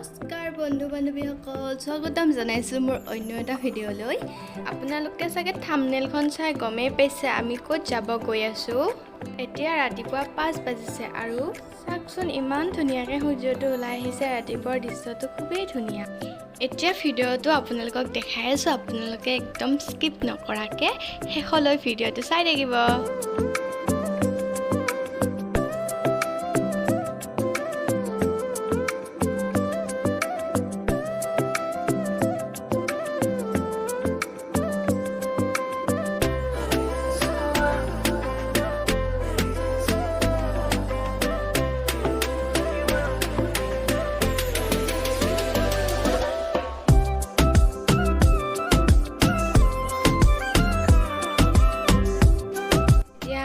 নমস্কাৰ বন্ধু বান্ধৱীসকল, স্বাগতম জনাইছোঁ মোৰ অন্য এটা ভিডিঅ'লৈ। আপোনালোকে চাগে থাম্বনেইলখন চাই গমেই পাইছে আমি ক'ত যাব গৈ আছোঁ। এতিয়া ৰাতিপুৱা 5 বাজিছে আৰু চাওকচোন ইমান ধুনীয়াকৈ সূৰ্যটো ওলাই আহিছে। ৰাতিপুৱাৰ দৃশ্যটো খুবেই ধুনীয়া। এতিয়া ভিডিঅ'টো আপোনালোকক দেখাই আছোঁ, আপোনালোকে একদম স্কিপ নকৰাকৈ শেষলৈ ভিডিঅ'টো চাই থাকিব।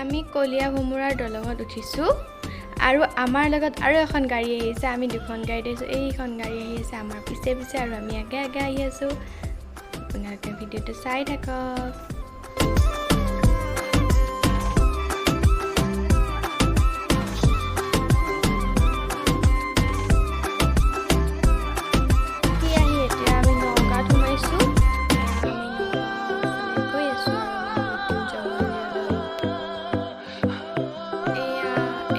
আমি কলীয়া ভোমোৰাৰ দলঙত উঠিছোঁ আৰু আমাৰ লগত আৰু এখন গাড়ী আহিছে। আমি দুখন গাড়ীত আহিছোঁ। এইখন গাড়ী আহি আছে আমাৰ পিছে পিছে আৰু আমি আগে আগে আহি আছোঁ। আপোনালোকে ভিডিঅ'টো চাই থাকক। আহি এতিয়া আমি নগাঁৱত সোমাইছোঁ। আমি নগাঁও গৈ আছোঁ আৰু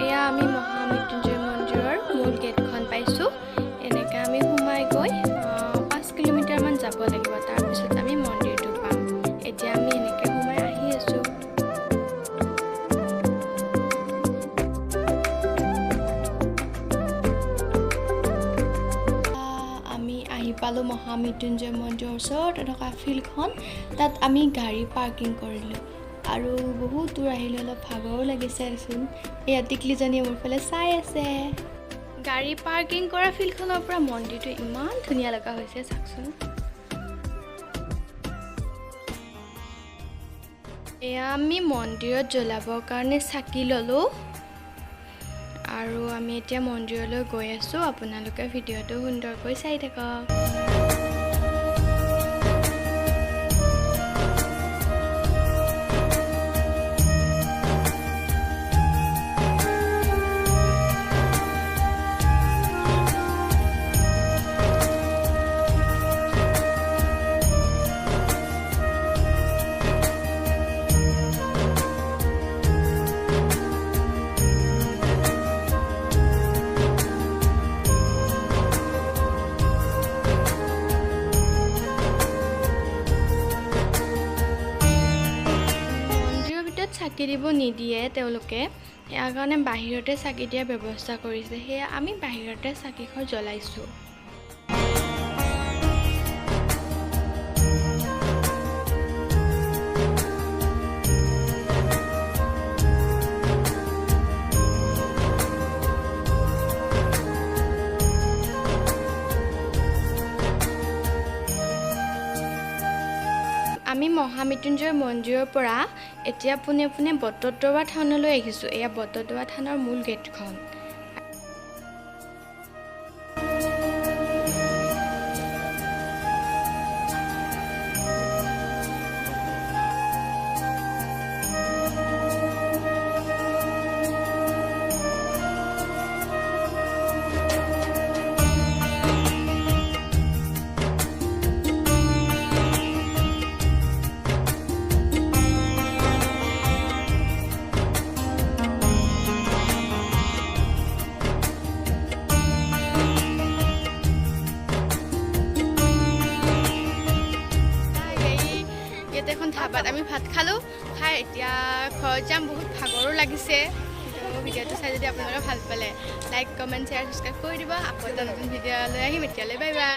এয়া আমি মহামৃত্যুঞ্জয় মন্দিৰৰ মূল গেটখন পাইছোঁ। এনেকৈ আমি সোমাই গৈ 5 কিলোমিটাৰমান যাব লাগিব, তাৰপিছত আমি মন্দিৰটো পাম। এতিয়া আমি এনেকৈ সোমাই আহি আছোঁ। আমি আহি পালোঁ মহামৃত্যুঞ্জয় মন্দিৰৰ ওচৰতে থকা ফিল্ডখন। তাত আমি গাড়ী পাৰ্কিং কৰিলোঁ আৰু বহুত দূৰ আহিলোঁ, অলপ ভাগৰো লাগিছে দেচোন। এয়া টিকলিজনীয়ে মোৰ ফালে চাই আছে। গাড়ী পাৰ্কিং কৰা ফিল্ডখনৰ পৰা মন্দিৰটো ইমান ধুনীয়া লগা হৈছে, চাওকচোন। এয়া আমি মন্দিৰত জ্বলাবৰ কাৰণে চাকি ল'লোঁ আৰু আমি এতিয়া মন্দিৰলৈ গৈ আছোঁ। আপোনালোকে ভিডিঅ'টো সুন্দৰকৈ চাই থাকক। চাকি দিব নিদিয়ে তেওঁলোকে, ইয়াৰ কাৰণে বাহিৰতে চাকি দিয়াৰ ব্যৱস্থা কৰিছে। সেয়া আমি বাহিৰতে চাকিখন জ্বলাইছোঁ। আমি মহামৃত্যুঞ্জয় মন্দিৰৰ পৰা এতিয়া পোনে পোনে বটদ্ৰৱা থানলৈ আহিছোঁ। এয়া বটদ্ৰৱা থানৰ মূল গেটখন। ইয়াতে এখন ধাবাত আমি ভাত খালোঁ, খাই এতিয়া ঘৰত যাম। বহুত ভাগৰো লাগিছে। ভিডিঅ'টো চাই যদি আপোনালোকে ভাল পালে লাইক, কমেণ্ট, শ্বেয়াৰ, ছাবস্ক্ৰাইব কৰি দিব। আকৌ এটা নতুন ভিডিঅ' লৈ আহিম। এতিয়ালৈ বাই বাই।